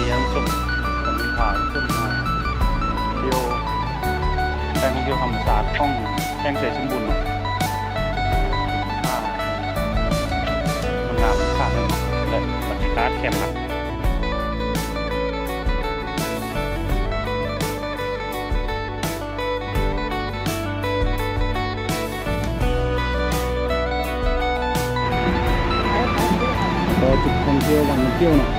ຍາມຊົມ ບັນຍາກາດ ທ່ຽວ ແຫຼ່ງທ່ອງທ່ຽວທຳມະຊາດຂອງແຂວງໄຊສົມບູນເນາະ ງາມໆ ແລະ ບັນຍາກາດແຄມ ກໍຈຸດທ່ອງທ່ຽວວັງນ້ຳຂຽວເນາະ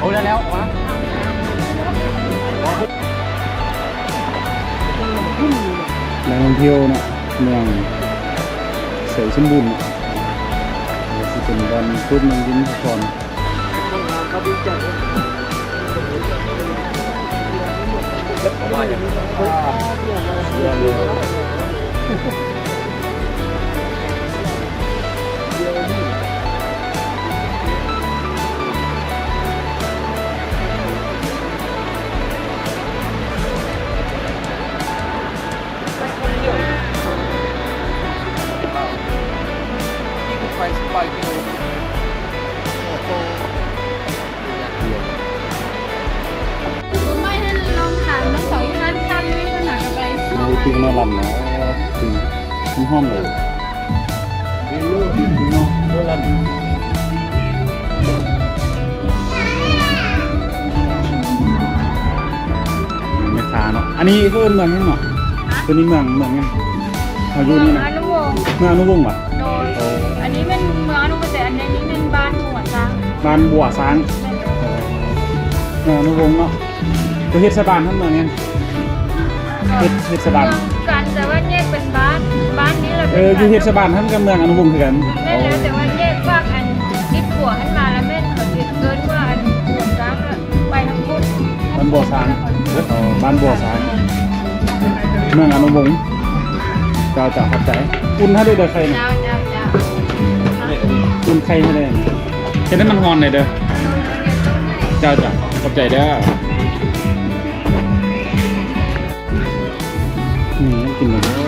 ໂອ້ ໄດ້ແລ້ວ ມາ. ແຫຼ່ງທ່ອງທ່ຽວເນາະ ເມືອງໄຊສົມບູນເນາະ ຊິເປັນບ່ອນສູບນ້ຳເຢັນພັກຜ່ອນ. ບໍ່ໄດ້ປີ້ງເນາະ ລຳເນາະ ປີ້ງຫອມເລີຍເນາະ ບໍ່ລຳ. ແມ່ຄ້າເນາະ ອັນນີ້ເອີ້ນເມືອງຫຍັງເນາະ? ໂຕນີ້ເມືອງ ເມືອງຫຍັງ? ເຮົາຢູ່ນີ້ນະ ເມືອງອະນຸວົງ ເມືອງອະນຸວົງຫວາ? ໂດຍ ໂອ້ ອັນນີ້ແມ່ນເມືອງອະນຸວົງ ແຕ່ອັນນີ້ແມ່ນບ້ານບົວຊ້າງ ບ້ານບົວຊ້າງ ແມ່ນ ເອີ ເມືອງອະນຸວົງເນາະ ເຮັດສະບານຫັ້ນເມືອງຫຍັງ? ເຂດ ເຂດເທດສະບານ ເມືອງກັນ ແຕ່ວ່າແຍກເປັນບ້ານ ບ້ານນີ້ລະ ເອີ ເປັນ ຢູ່ເຂດເທດສະບານຫັ້ນກັບເມືອງອະນຸວົງຄືກັນ ແມ່ນແລ້ວ ໂອ້ ແຕ່ວ່າແຍກພາກອັນຕິດຂົວຫັ້ນມາລະແມ່ນເຂົາເອີ້ນວ່າອັນບົວຊ້າງ ລະໄປທາງພຸ້ນ ບ້ານບົວຊ້າງ ອໍ ບ້ານບົວຊ້າງ ເມືອງອະນຸວົງ ເຈົ້າ ເຈົ້າ ຂອບໃຈ ອຸ່ນໃຫ້ເດີ ເດີໄຂ່ນະ ເຈົ້າ ເຈົ້າ ເຈົ້າ ອຸ່ນໄຂ່ໃຫ້ເດີ ເຮັດໃຫ້ມັນຮ້ອນແດ່ເດີ ເຈົ້າ ເຈົ້າ ຂອບໃຈເດີ. ນີ້ກິນໄດ້ເດີ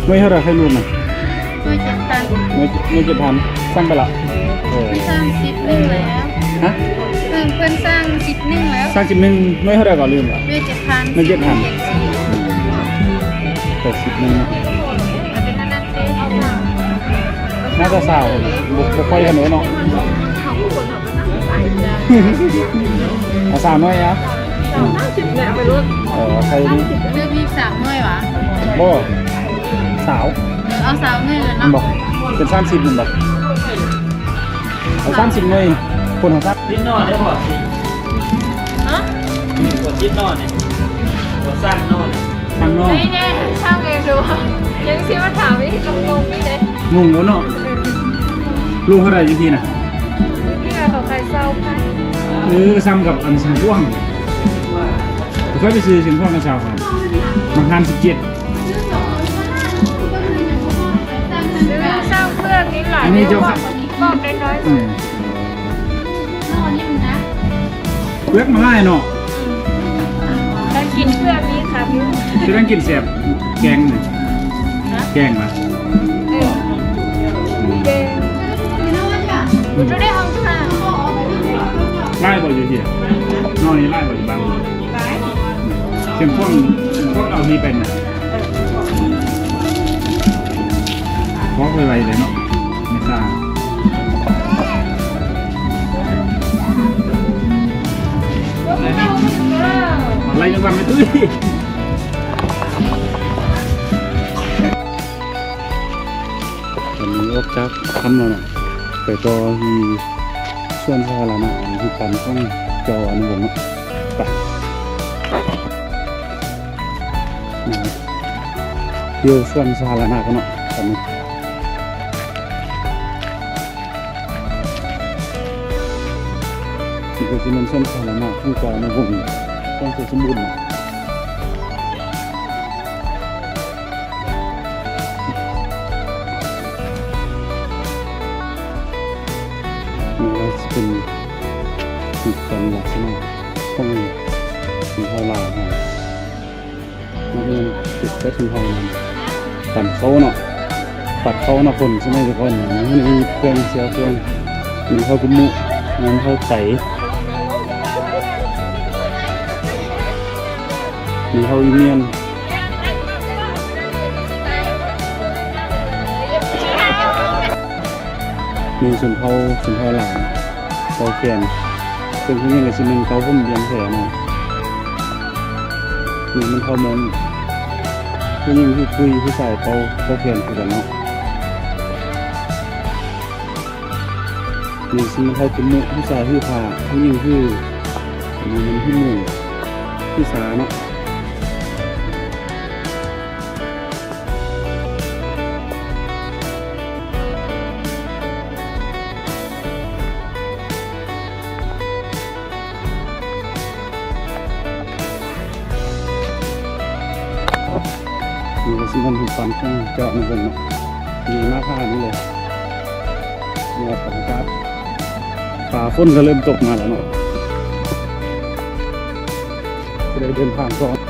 ໜ່ວຍເທົ່າໃດໄຂ່ລູກນະ? ໜ່ວຍເຈັດພັນ ໜ່ວຍ ໜ່ວຍເຈັດພັນ ສັ່ງໄປລະ ເອີ ເພິ່ນສັ່ງສິບໜຶ່ງແລ້ວ ຮະ? ເພິ່ນ ເພິ່ນສັ່ງສິບໜຶ່ງແລ້ວ ສັ່ງສິບໜຶ່ງ ໜ່ວຍເທົ່າໃດກໍລືມລະ ໜ່ວຍເຈັດພັນ ໜ່ວຍເຈັດພັນ ແປດສິບໜຶ່ງເນາະ ໜ້າຈະຊາວ ບໍ່ ບໍ່ຄ່ອຍກັນເນາະ ເອົາສາມໜ່ວຍເອົາ ເອີ ໃສ່ນີ້ ເລືອກມີສາມໜ່ວຍຫວາ? ບໍ່ ຊາວ ເອີ ເອົາຊາວໜ່ວຍເລີຍເນາະ ແມ່ນບໍ່? ເປັນສາມສິບແມ່ນບໍ່? ເອົາສາມສິບໜ່ວຍ ຄົນເຮົາສາມສິບໜ່ວຍເດີ ບໍ່ສິ ຮະ? ບໍ່ສິໜ່ວຍນີ້ ບໍ່ສັ່ງໜ່ວຍນີ້ ສັ່ງໜ່ວຍ ນີ້ເດ້ ຊ່າງເອງດູ ຍັງຊິມາຖາມອີກ ງົງໆຢູ່ເດ້ ງົງບໍ່ເນາະ ເອີ ໂລເທົ່າໃດຢູ່ພີ້ນະ? ຢູ່ພີ້ເຂົາຂາຍຊາວພັນ ເອີ ສ່ຳກັບອັນຊຽງຂວາງ ຂ້ອຍໄປຊື້ຊຽງຂວາງກັບຊາວພັນ ມັກຫັ້ນສິບເຈັດ ຊື້ເຂົ້າເປືອກນີ້ຫຼາຍ ອັນນີ້ເຈົ້າ ບອກໄດ້ໜ້ອຍ ອືມ ເປືອກມັນຫຼາຍເນາະ ອືມ ການກິນເປືອກນີ້ຄັກຢູ່ ຄືການກິນແຊບ ແກງນີ້ ຮະ? ແກງຫວາ? ເອີ ແກງ ບໍ່ໄດ້ເອົາມາ ຫຼາຍບໍ່ຢູ່ພີ້ ໜ່ວຍນີ້ຫຼາຍບໍ່ຢູ່ບ້ານ? ຫຼາຍ ຊຽງຂວາງ ຊຽງຂວາງເອົາທີ່ໄປນະ ພໍໄວໆເລີຍເນາະ ແມ່ຄ້າ ໄລ່ຈັງຫວະແມ່ຕຸ້ຍ. ຕອນນີ້ອອກຈາກຖ້ຳແລ້ວເນາະ ໄປຕໍ່ທີ່ສວນສາທາລະນະທີ່ຕັ້ງຂອງເຈົ້າອະນຸວົງເນາະ ໄປ ທ່ຽວສວນສາທາລະນະກັນເນາະ ຕອນນີ້ ນີ້ກໍຊິແມ່ນສວນສາທາລະນະຂອງເຈົ້າອະນຸວົງ ແຂວງໄຊສົມບູນເນາະ. ນີ້ ວ່າຊິເປັນ ຄືກັນລັກສະນະຂອງຊົນເຜົ່າລາວເຮົາ ມັນເປັນແບບຊົນເຜົ່ານັ້ນ ຕຳເຂົ້າເນາະ ປັດເຂົ້າເນາະ ຄົນສະໄໝແຕ່ກ່ອນ ມັນມີເຄື່ອງເຊື້ອເຄື່ອງ ມີເຂົ້າກຸມມຸ ມີເຂົ້າໄຕ ມີເຂົ້າອີ່ມຽນ. ມີຊົນເຜົ່າ ຊົນເຜົ່າລາວເປົ່າແຄນ ເຊິ່ງຜູ້ຍິງກໍຊິແມ່ນເປົ່າຜົມວຽງແພເນາະ ນີ້ມັນເຜົ່າມົ້ງ ຜູ້ຍິງຄືກຸຍ ຜູ້ຊາຍເປົ່າ ເປົ່າແຄນຄືກັນເນາະ ນີ້ຊິແມ່ນເຜົ່າກຸມມຸ ຜູ້ຊາຍຖືພາ ຜູ້ຍິງຖື ອັນນີ້ມັນຫີນໝູ ຄືຊາເນາະ. ນີ້ກໍຊິແມ່ນຮູບປັ້ນຂອງເຈົ້າອະນຸພົງເນາະ ດີມາກຂະໜາດນີ້ເລີຍ. ນີ້ບັນຍາກາດ ຟ້າຝົນກໍເລີ່ມຕົກມາແລ້ວເນາະ ຊິໄດ້ເດີນທາງຕໍ່.